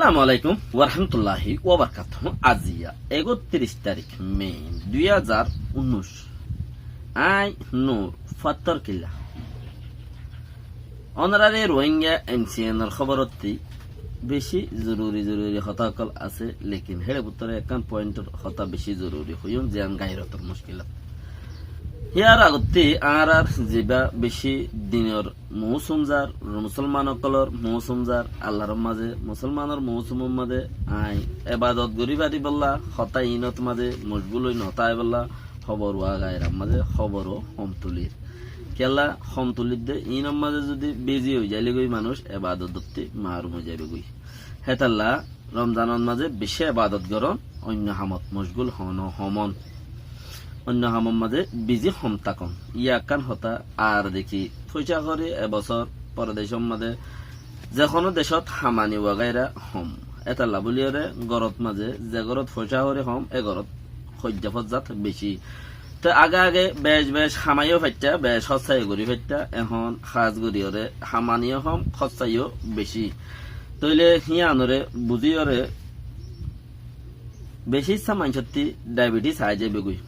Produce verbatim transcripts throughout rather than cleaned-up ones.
Assalamu alaikum warahmatulláhi wabarakátuhu. Aziya ektiríc tarík me dui házar unnúic. Añí Nur Fattor Killa. Ónorare Rohingya M C N or hóborottí bicí zoruri zoruri hotá ókkol asé, lekin héçe bútore ekkán pointor hotá bicí zoruri hoiyúm, ziyán gairotor muckilot. Híyar agottí añárar zibá bicí dinor moósum zar, musolman ókkolor moósum zar, Allar mazé, musolmanor moósumor mazé añí ebadot gorí faribólla, hotá iínot mazé mocgúl ói notáibolla, hóbor wá gairar mazé hóbor ó hom tulír. Kiyólla hom tulír dé, iínor mazé zudi bizi ói zailé goi manúic, ebadotottí marum ói zaibói goi. Hétolla Romzanor mazé bicí ebadot gorón, oinno hamot mocgúl hon, homon. Oinno hamor mazé bizi hom tákon. Yá ekkán hotá. Ar deki, foicá kori e bosór porodecór mazé, ze honó decót hamani wagaira hom. Étalla bóliyoré górot mazé, ze górot foicá kori hom, e górot hoijja fozzat bicí. Te age age bec bec hamaiyó faittá, bec hóssaiyo gorí faittá, ehón hás goríyoré hamaniyó hom, hóssaiyo bicí. Tóile híanoré buzíyoré bicí issá maincótti daibetis aái zaibói goi.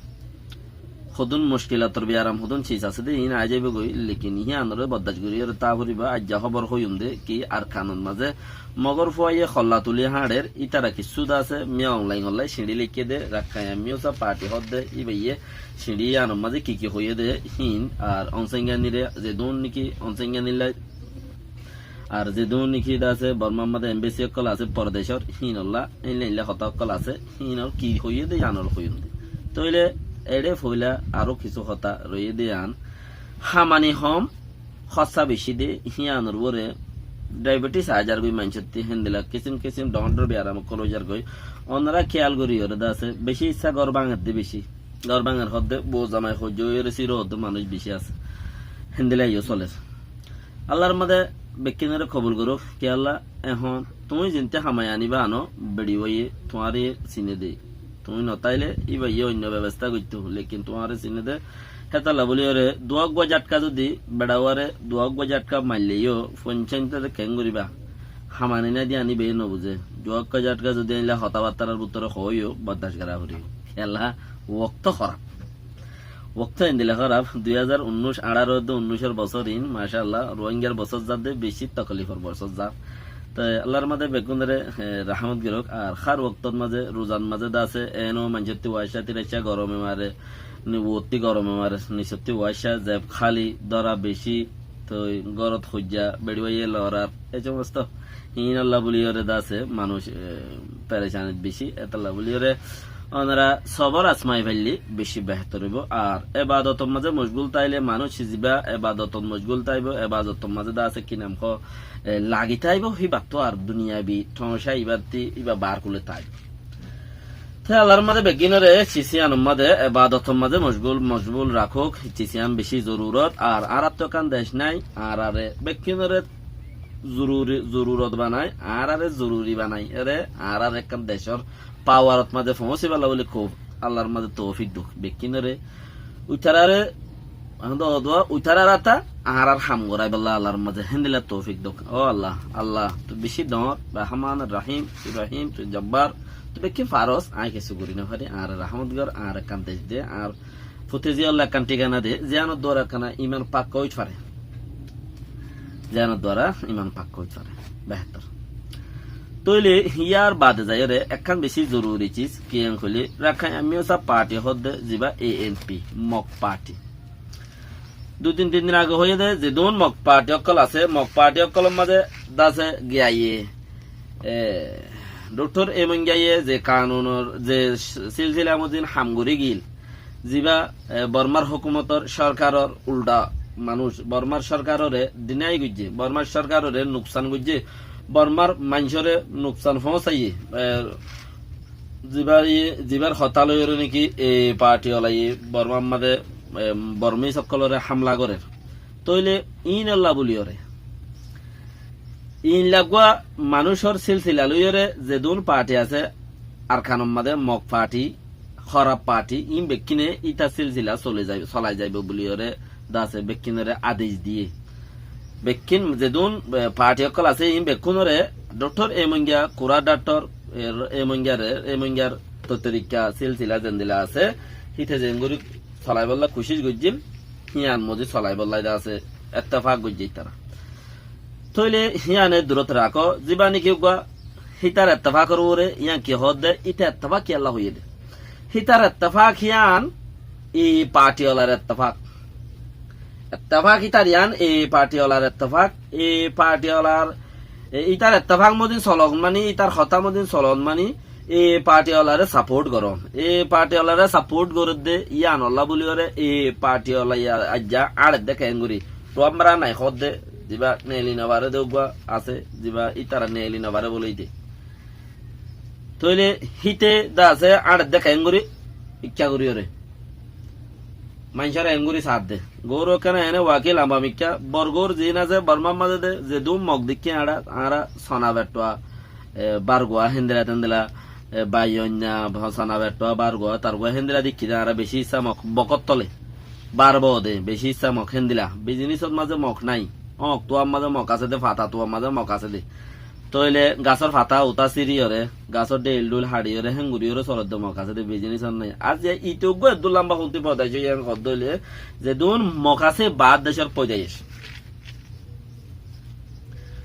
Hodún muckilator biyaram, hodún cis asé dé, iín aái zaibói goi, lekin híanoré boddac goríyoré táa foribó. Aijja hóbor hoiyúm dé ki, Arkanor mazé mogór fuaye holla tulí hañçer, ítara kissú dá asé, Min Aung Hlaing olla siñçí leikké dé, Rakkain Ammi Usa parti hoódde, íbayé siñçí yíanor mazé ki ki hoiyé dé, híin, ar Onsenganiré, zedún niki Onsenganilla, ar zedún niki dá asé, Bormar mazé embesi ókkol asé, porodecór, híinolla, éilla éilla hotá ókkol asé, híinor ki hoiyé dé, yíanor hoiyúm dé. Tóile, eçé foila aró kissú hotá roiyé dé yían, hamani hom, hóssa bicí dé, híanor uore daibetis aái zargói maincótti, héndilla kisim kisim dhoóñr dhoóñr biyaram ókkol ói zargói. Onorá kiyál goríyoré dá asé, bicí issá gór báñger dé bicí. Gór báñger hoódde, bou zamai hoijja óiyoré siro hoódde manúic bicí asé. Héndilla yó soler. Allar mazé bekkúnoré kobul gorouk, kiyólla ehón tuñí zinte hamai aníba ano, beçi uaye tuáñre siné dé. Tuñí notáile íbayé oinno bebostá goittó, lekin tuáñre siné dé. Hétalla bóliyoré duwá uggúa jatká zudi, beça uare duwá uggúa jatká maille yó, foincáintoré keén goríba? Hamani nái dé aníbayé nobuzé. Duwá uggúa jatká zudi éilla hotábattárar bútore hoóiyo, boddac gorá foribó. Kiyólla, woktó hóraf. Woktó héndilla hóraf, dui házar unnúic, añçáro dé unnúicor bosór iín, macá Allah, Ruáingar bosór zar dé, bicí tokolifor bosór zar. Te Allar mazé bekkúnoré, e, rahámot gorók, ar hár woktór mazé, ruzar mazé dá asé, eénou maincótti waicá tiraiccá gorome mare, ni-, uottí gorome mare, nisottí waicá, zeb háli, dóra bicí, toi górot hoijja, beçi uaye lorar, e somosto. Híinolla bóliyoré dá asé, manúic, e, perecanit bicí, étalla bóliyoré onorá sobor asmai faillé bicí behétor óibo. Ar ebadotor mazé mocgúl táile manúic zibá ebadotot mocgúl táibo, ebadotor mazé dá asé ki nam hoó, e, lagi táibo, híbattú ar duniyabi thoóñca íbattí íba bar kule táibo. Te Allar mazé bekkúnoré cis yíanor mazé, ebadotor mazé mocgúl, mocgúl rakók, cis yían bicí zorurot. Ar añáráttu ekkán dec nái, añáráre bekkúnoré zoruri, zorurot banai, añáráre zoruri banai, ére añáráre ekkán decór pawarot mazé foóñsibálla bóli kuf, Allar mazé toufik douk bekkúnoré. Uitaráre, ehón dua, uitaráre ta, añárar ham goráibálla Allar mazé héndilla toufik douk. Ó Allah, Allah, tui bicí dhoóñr, Rahman, Rahim, tui Rahim, tui Jabbar, tui bekkín faros, aññí kessú gorí nofari, añáre rahámot gor, añáre ekkán dec de, añár fute ziyólla ekkán thíkana de, ziyánor duara ekkán iman pakka óit fare. Ziyánor duara iman pakka óit fare. Behétor. Tóile yíar bade zaiyóre ekkán bicí zoruri cis, kiyán hoilé Rakkain Ammi Usa parti hoódde zibá A N P, Mok parti. Dui tin, tin din age hoiyé dé, zedún Mok parti ókkol asé, Mok parti ókkolor mazé dá asé giyé, e, Doktor Emongaye ze kanunor, ze silsila mozin ham gorí gil, zibá, e, Bormar hókumotor, sorkaror ulda manúic, Bormar sorkaroré dinai goijjé, Bormar sorkaroré nuksan goijjé, Bormar maincóre nuksan foóñsaiyé, e, zibár, zibár hotá loiyóre niki e parti olaye Bormar mazé, e, Bormis ókkoloré hamla gorér. Tóile iínolla bóliyoré, iín laggúa manúicor silsila loiyóre zedún parti asé, Arkanor mazé Mok parti, hóraf parti, iín bekkíne ítar silsila soli zai-, solai zaibou bóliyoré dá asé bekkínoré adec diyé. Bekkín zedún, e, parti ókkol asé, iín bekkúnoré Dhoktor Emunga, kura dhoktor, er Emunga re, Emungar totorika silsila zendila asé, híte zengori solaibólla kucíc goijjíl, híyan mozid solaibólla ida asé, ettefak goijjé ítara. Tóile híyane durot rakó, ziba niki uggúa hítar ettefakor uore, híyan ki hoódde, íte ettefak kiyólla hoiyé dé. Hítar ettefak híyan, e party olar ettefak. Ettefak ítar yián, e party olar ettefak, e party olar, e, ítar ettefak modin solon mani, ítar hotá modin solon mani, e party olare support goron. E party olare support goredde, yián olla buliyóre, e party ola yián aijja añçedde keéngori. Tuáñra nai hoódde, ziba neeli nofaré dé uggúa asé, ziba ítara neeli nofaré bóli dé. Tóile híte de asé añçedde keéngori, ikká goríyoré. Maincóre engori saádde. Goór ekkán ene wakil amba mikká, Borgór ziín asé, Bormár mazé de, zedún mok deikké añára, añára sona beththoa, e, bargoa héndila tendila, e, baiyoinna, sona beththoa, bargoa, targoa héndila deikkí de añára bicí issá mok, bokót tole. Bar boóde, bicí issá mok héndila. Bizinisot mazé mok nái. Óñk tuar mazé mok asé de, fata tuar mazé mok asé de. Tóile gasór fata utá siriyóre, gasór dheil dhuil haçiyóre, hénguriyóre solodde mok asé de, bizinis ar nái. Ar ze ite uggúa eddúr lamba hontí foidaic óiye en hoódde óile, zedún mok asé baár decór foidaic.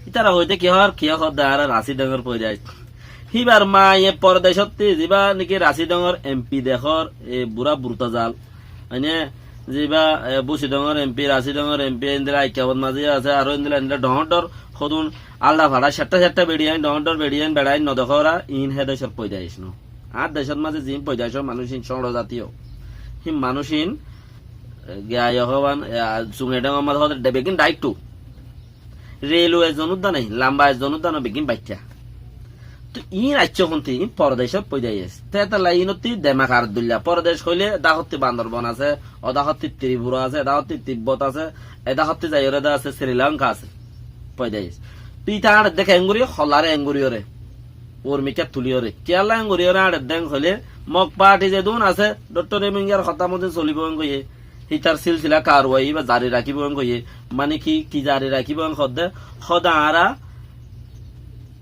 Ítara hoité ki hoór, kiyé hoódde añára Rasi Dóngor foidaic. Híbar maye foredecótti, ziba niki Rasi Dóngor em pi dekór, e burá burta zal, Mane, ziba, e, Busidongor em pi, Rasidongor em pi, endilla ekkabot mazé asé, aró endilla, endilla dhoóñr dhoóñr, hodún alda façá, ceththa ceththa beçiyain, dhoóñr dhoóñr beçiyain, beçain nodekó ora, iín hé decór foidaic no. Añár decót mazé ziín foidaic ó manúic iín cóñço zatiyo. Hín manúic iín, e, giya yohóban, e, a, Sunge Dhengor mazé hodé de begin daittu. Reluwe zonúdda nái, lamba zonúdda no, beggín baiththá. Toi iín aiccé hontí, iín porodecót foidaic. Te etolla iínottí demak ar duilla. Porodec hoilé edáhottí Bandorbon asé, odáhottí Tripura asé, edáhottí Tibbot asé, edáhottí zaiyóre edá asé Sri Lanka asé. Foidaic. Toi ita añçedde keéngorí, holaré engoriyóre. Urmikká tuliyóre. Kiyólla engoriyóre añçedde hoilé, Mok party zedún asé, Dhoktor Emingar hotá motin solibó en hoiyé. Hítar silsila karwai íba zari rakíbou en hoiyé. Mani ki, ki zari rakíbou en hoódde? Hoóde añára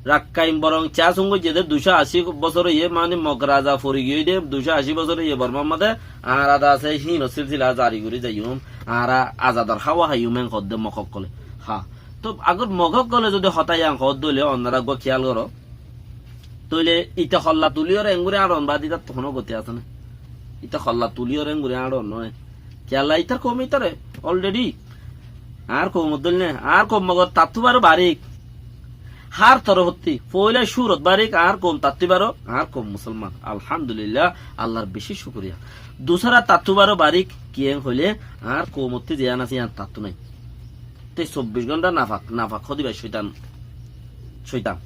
Rakkain Borong Cá Sung goijjé dé duicó ací bosór óiye, mani Mog raza fori giyói dé duicó ací bosór óiye Bormár mazé, añára de asé híinor silsila zari gorí zaiyum, añára azador háwa háiyum en hoódde Mog ókkole. Ha, to agor Mog ókkole zodi hotá yián hoódde óile onnorá eggúa kiyál goró. Tóile ite holla tulíyore engori añáron baade itattú honó goti asé né? Ite holla tulíyore engori añáron noó. Kiyólla itar koum itare already. Añár koum dóil né, añár koum mogor tattú baró barík. Hár torofottí, foóila cúrot barík, añár koum tattú baró, añár koum musolman. Alhamdulillah, Allar bicí cúkuriya. Dusára tattú baró barík, kiyén hoilé, añár koumottí ziyán asé, yían tattú nái. Te sobbic gónta nafak, nafak hódiba cóitan, cóitan.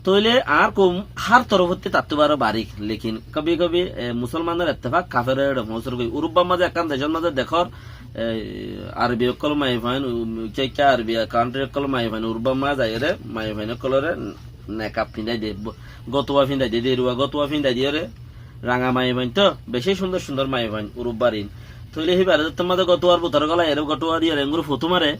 Tóile añár koum hár torofottí tattú baró barík, lekin kabi kabi, e, musolmanor ettefak kaferor eçe foóñsor goi. Urubbar mazé ekkán decór mazé dekór, e, Arbi ókkol maiyafuain, um, ke, ke Arbi country ókkol maiyafuain Urubbar mazé zaiyóre, maiyafuain ókkolore nekab findai de, bo-, gotuwa findai de, derua gotuwa findai diyóre, ranga maiyafuain to, bicí cúndor cúndor maiyafuain, Urubbar iín. Tóile híbare zottór mazé gotuwar bútore golaiyóre, gotuwa diyóre, engori fotó mare,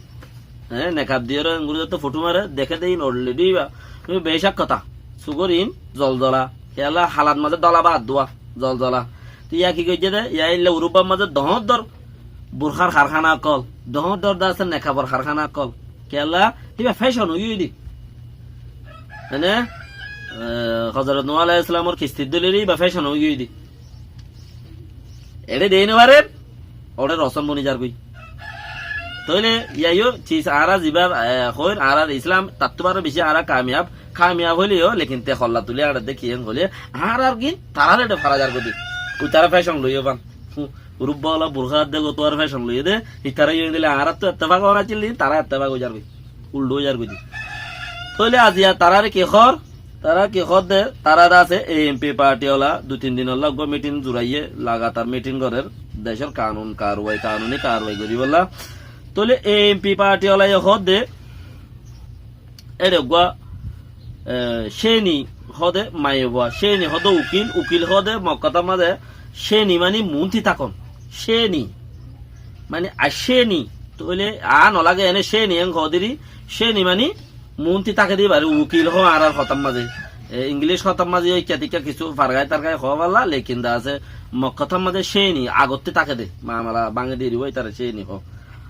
e, nekab diyóre, engori zottór fotó mare, deké de iín already íba, íba becak hotá. Sugór iín zolzola, kiyólla halat mazé dhola ba addúa, zolzola. Te yá ki goijjé de, yá ílla Urubbar mazé dhoóñr dhoóñr burkár karkána ókkol, dhoóñr dhoóñr de asé nekabor karkána ókkol. Kiyólla, íba fashion óigiyoi de. Mane, e, Hozorot Nuh aláihis salamor kistir dóilore íba fashion óigiyoi de. Eçé dei no farer, oçé rosón boni zargoi. Tóile yá yó, cis añára ziba, e, hoir, añárar Islam tattú baró bicí añára kamiyab, kamiyab óileyo, lekin te holla tuli añára de kiyén hoilé, añárar gin tarár eçé fara zargoi de. Ui tará fashion loiyó fan. Hú, Urubba ola burká adde gotuwar fashion loiyé de, ítara yó endilla añárattú ettefak óna accíl de, tará ettefak ói zargoi. Uldha ói zargoi de. Tóile aziya tarare ki hoór? Tará ki hoódde? Tará de asé A N P party ola dui tin dinolla eggúa meeting zuraiyé, lagatar meeting gorér, decór kanun karwai, kanuni karwai goríbolla. Tóile A N P party olaye hoódde, Eçe eggúa, e, céni hóde maiyafua, céni hóde ukil, ukil hóde Mog hotár mazé, céni mani muúnti tákon, céni mani aiccéni, tóile aá nolage ene céni en hoódiri, céni mani Muúnti táke de íbaré ukil hoó añárar hotár mazé. E, Ingilíc hotár mazé yó ikká tikká kissú fargái targái hoó bálla, lekin de asé Mok hotár mazé céni agottí táke de. Mamela báñgi diyé ribá ítara céni hoó.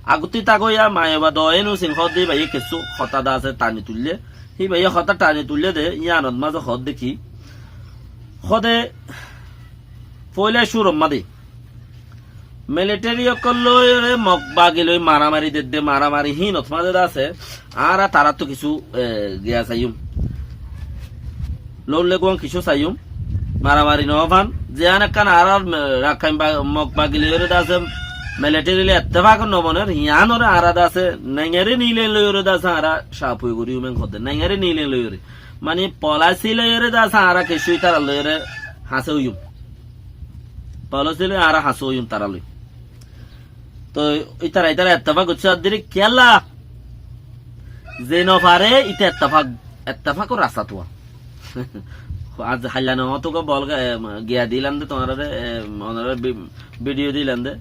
Agottí táke yá maiyaba doóinu sin hoó de íbayé kissú hotá de asé tani tuillé. Híbayé hotá tani tuillé de, yíanot mazé hoó de ki? Hoó de foóila cúror mazé militeri ókkol loi ore Mok bagi loi maramari dedde, maramari hínot mazé de asé, añára taráttu kissú, e, giya saiyum. Lór leguán kissú saiyum, maramari no fán, ziyán ekkán añárar, e, Rakkain ba-, Mok bagi loi ore de asé, militeri loi ettefak no boner, yían ore añára de asé, naingari nilen loi ore de asé, añára cafui goríyum en hoó de, naingari nilen loi ore. Mani, polasi loi ore de asé, añára kissú ítara loi ore hañsé óiyum. Polasi loi añára hañsé óiyum tará loi. Toi ítara, ítara ettefak goijjé addiri kiyólla? Ze no fare, íte ettefak, ettefakor rasta tuwa. Aijja hailla no hoó tuwa bol ge-, em, giya dilan de tuáñrare, em, onorare vi-, vidiyo dilan de.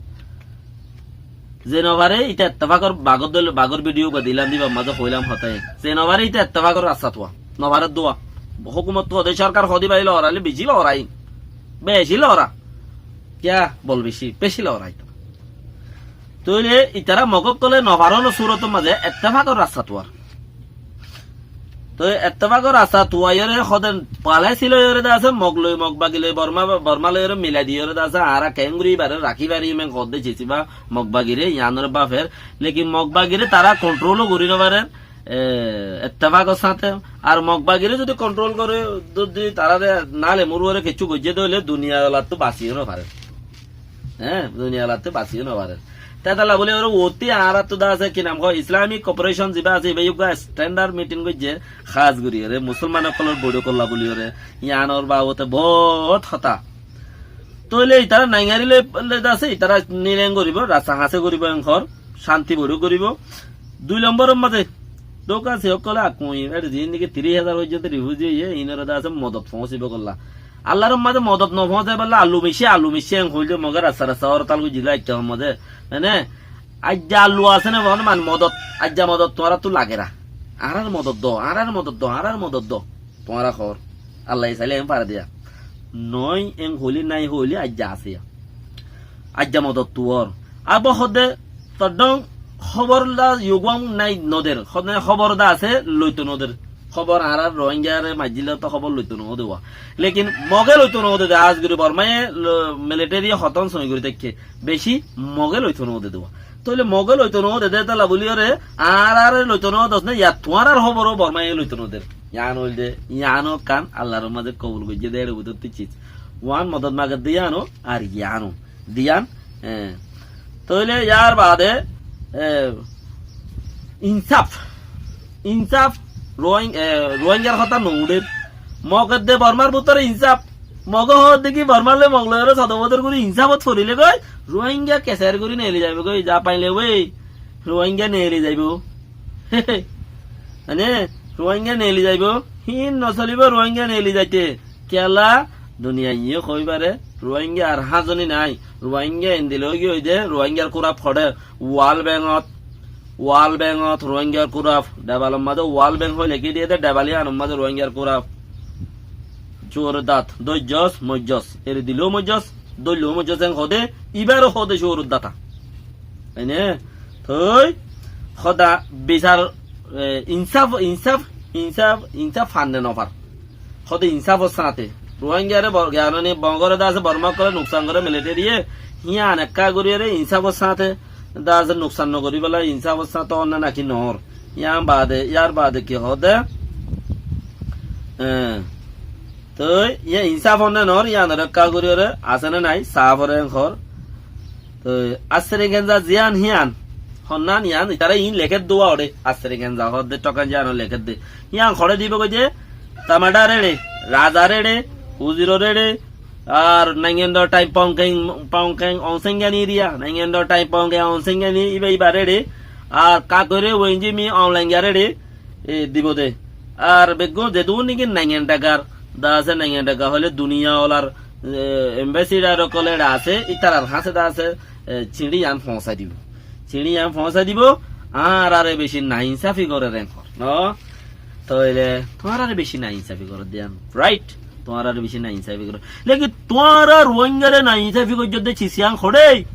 Ze no fare, íte ettefakor bagor dol-, bagor vidiyo uggúa dilan de, íbar mazé hoóilam hotá. Ze no fare, íte ettefakor rasta tuwa. No fare duwa. Hókumot hoó de, sorkar hoó de íba loraiye, beci lorai. Beci lora. Kiyá bol beci, beci lorai. Tóile ítara Mok ókkole no faronor súrotor mazé ettefakor rasta tuwar. Toi ettefakor rasta tuwaiyóre hoó de polasi loiyóre de asé, Mok loi, Mok bagi loi, Borma, Borma loiyóre milai diyoré de asé, añára keéngorí íbaré rakí fariyum en hoó de ciciba Mok bagiré, yíanor báfer. Lekin Mok bagiré tará kontrol ó gorí no farer, e, ettefakor sáñte. Ar Mok bagiré zodi kontrol goré, zodi tarare nale muruwóre kessú goijjé de óile duniyalattú basi yó no farer. Hé, duniyalattú basi yó no farer. Tetalla buli ore uottí añárattu de asé, ki nam hoó, Islamic Cooperation ziba asé, íba uggúa standard meeting goijjé, hás gorí ore, musolman ókkolor boitók ólla buli ore, yíanor babote boóut hotá. Tóile ítara naingari loi, loi de asé, ítara nilen goribo, rasta hañsé goribo, en hoór, cánti boitók goribo. Dui lomboror mazé, dóka se ókkole akkuñi, ére ziín niki tiríc házar foijjonto rifuzi óiye, iínore de asé modot foóñsibo golla. Allar mazé modot no foóñsai bolla, allu miccé, allu miccé en hoilde Moge rasta rasta hortal goijjé de, aijja hoó mazé. Mane, aijja allu asé né, mane, mane modot, aijja modot tuáñrattu lager. Añárar modot do, añárar modot do, añárar modot do. Tuáñra hoór. Allaye sailé en fare diya. Noói en hoilé nái hoilé aijja asé ya. Aijja modot tuwar. Abo hoó de toddón hóbor da yuguam nái no der. Hoó de hóbor da asé loito no der. Hóbor añárar Rohingyare maijjíle to hóbor loito no de wa. Lekin Moge loito no de de, hás gorí Bormaye lo-, militeri hotón soi gorí táikke. Beci Moge loito no de de wa. Tóile Moge loito no de de tala buli ore, añárare loito no dos ne, ya tuáñrar hóbor ó Bormaye loito no der. Yían óilde, yían ó kan Allar mazé kobul goijjé de, ére bútotti ciz. Uán modot mager de yían ó, ar yían ó. Diyan, e, tóile yar baade, e, insáf, insáf, Rohing-, e, Rohingyar hotá no uçér. Mog edde Bormar bútore insáf, Moge hoó de ki Bormar loi Mog loi ore sodor bodor gorí insáfot forile goi, Rohingya keser gorí neeli zaibo goi, za faile ói, Rohingya neeli zaibo. Mane, Rohingya neeli zaibo, hín no solibo Rohingya neeli zaite. Kiyólla duniyaiye hoi fare, Rohingya ar házoni nai. Rohingya endilla ói giyói de, Rohingyar kúraf hoçé, World Bank ot, World Bank ot Rohingyar kúraf, debal or mazé World Bank hoi lekí diye de, debal yían or mazé Rohingyar kúraf. Cuor dat, dóijjos, moijjos, eri diló moijjos, dóillo moijjos en hoó de, ibáro hoó de cuor data. Ene, toi, hoda bisar, e, insáf, insáf, insáf, insáf fanne no far. Hoó de insáfor sáñte. Rohingyare bor-, giyanoni Mogore de asé, Borma ókkole nuksan gore militariye, híyan ekká gorí ore insáfor sáñte de asé nuksan no gorí bela insáfor sáñte onne naki no or. Yían baade, yar baade ki hoó de? E, toi, yían insáf onne no or, yíanore ekká gorí ore, asé ne nai, saáfore en hoór. Toi, Asseri Genza ziyán híyan, honnán yían, itara iín lekér de uwa ore, Asseri Genza hoó de, tókan ziyán lekér de. Híyan hoçé dibo goi de, Tamada rere, raza rere, uziro rere, ar Naingendor Thain Pongkeng, Pongkeng Onsengyan iriya, Naingendor Thain Pongkeng Onsengyan i-, iba iba rere, ar kakore wenji mi onlengya rere, e, dibo de. Ar beggún zedún niki Naingen Dhagar, de asé Naingen Dhaga hoile duniya olar, e, embassy dar ókkol ere asé, itarar hañsé de asé, e, ciñçi yían foóñsai dibo. Ciñçi yían foóñsai dibo, añárare beci nainsáfi gorer en hoór, no? Tóile tuáñrare beci nainsafi goródde yián, right? Tuáñrare beci nainsafi goródde. Lekin tuáñra Ruáinggare nainsafi goijjódde cis yián hoçé?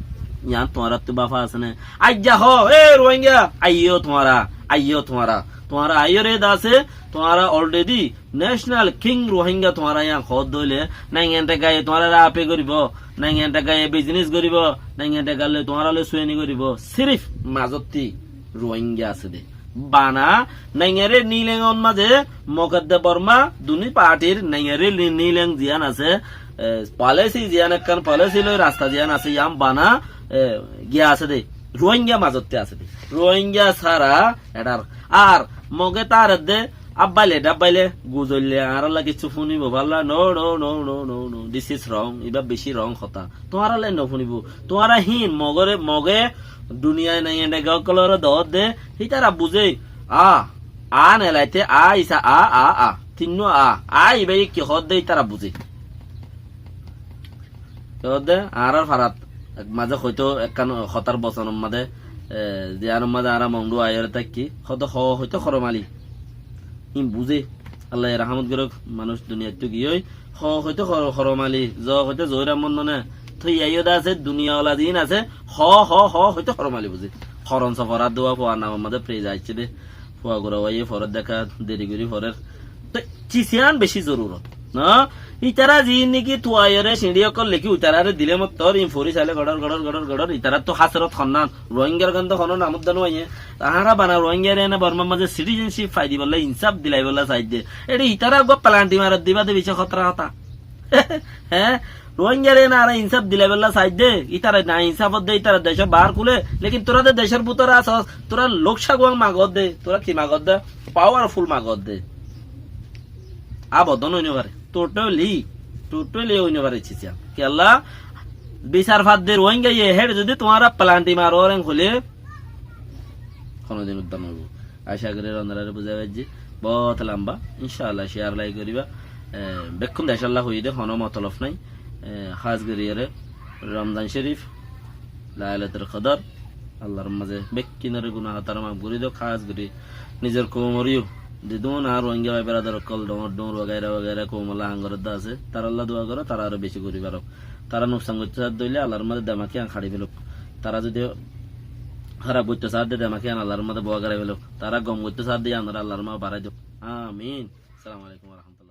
Yián tuáñrattú báfa asé né? Aijja hoó, e Ruáinggá, aiyó tuáñra, aiyó tuáñra. Tuáñra aiyóre de asé, tuáñra already national king Ruáinggá tuáñra yián hoódde óile, naingan thekkaye tuáñrare ape goríbo, naingan thekkaye business goríbo, naingan thekka loi tuáñra loi sueni goríbo, sirif mazottí Ruáinggá asé dé. Bana, naingare nileng ot maze, Mog edde Borma, duni partir naingare ni-, nileng ziyán asé, e, policy ziyán ekkán policy loi rasta ziyán asé, yián bana, e, giya asé dé. Ruáinggá mazottí asé dé. Ruáinggá sára eçar. Ar Moge tar edde abbaile dabbaile guzoille añárálla kissú fúnibo falla. No, no, no, no, no, no. This is wrong. Ibá beci wrong hotá. Tuáñrálla no fúnibo. Tuáñra hín Mogore, Moge duniyai naingan thekka ókkolore doódde, hítara buzé. A, a nelaite, a isa, a, a, a. Tinnúa a. A ibá ki hoódde hítara buzé. Ki hoódde, añárár farat maze hoitó ekkán hotár boson maze, e, ziyán maze añára Mongdu aiyóre táikki, hoódde ho hoitó horomali. Hín buzé. Allaye rahámot gorók, manúic duniyaittú giyói, ho hoitó hor-, horomali, zo hoitó zoira mon none. Toi aiyó de asé, duniya ola ziín asé, ho, ho, ho hoitó horomali buzé. Horon sofor ar duwa fuar namor maze praise aiccé dé. Fua gura waiye forer deka deri gori forer. Te cis yián beci zorurot. No? Itara ziín niki tuaiyore siñçi ókkol leki itarare dile mottor, in fori saile goçor, goçor, goçor, goçor, itarattú hásrot honnán. Ruáinggar gán to hono nam udda no aiye. Añára bana Ruáinggare ene Bormar maze citizenship fai dibolla, insaf dilaibolla saidde. Eçe itara uggwá planti marot diba de beci hótara hotá. Hé? Ruáinggare ene añára insaf dilaibolla saidde, itara nainsaf odde, itara decór baár kule, lekin tura de decór bútore asós, tura lok saguwang magódde, tura ki magódde? Powerful magódde. Abodon ói no fare. Totally, totally ói no fare cis yián. Kiyólla? Bisar fadde Ruáinggaye, héçe zodi tuáñra planti maror en hoile, honodin udda no óibo. Aca gorí onarare buzai faijjí. Boóut lamba. Incáallah, share, like goríba. E, bekkún decólla hoiyí de, hono motolob nái. E, hás goríyore Romzan Córif, Lailatul Kodor, Allar maze bekkúnore guná hotá maf gorí douk, hás gorí nizor koumoreyó. Zedún añár Ruáingga bái beradar ókkol, dhoóñr dhoóñr wagaira wagaira koumolla ham gorédde asé, tarálla dua goró, tará aró beci gorí farouk. Tará nuksan goittó saádde óile Allar maze demak yián haçi felouk. Tará zodi háraf goittó saádde demak yián Allar maze bowa gorí felouk. Tará gom goittó saádde yiánore Allar maze barái douk. Amin. Assalamu alaikum wa rahmatullah.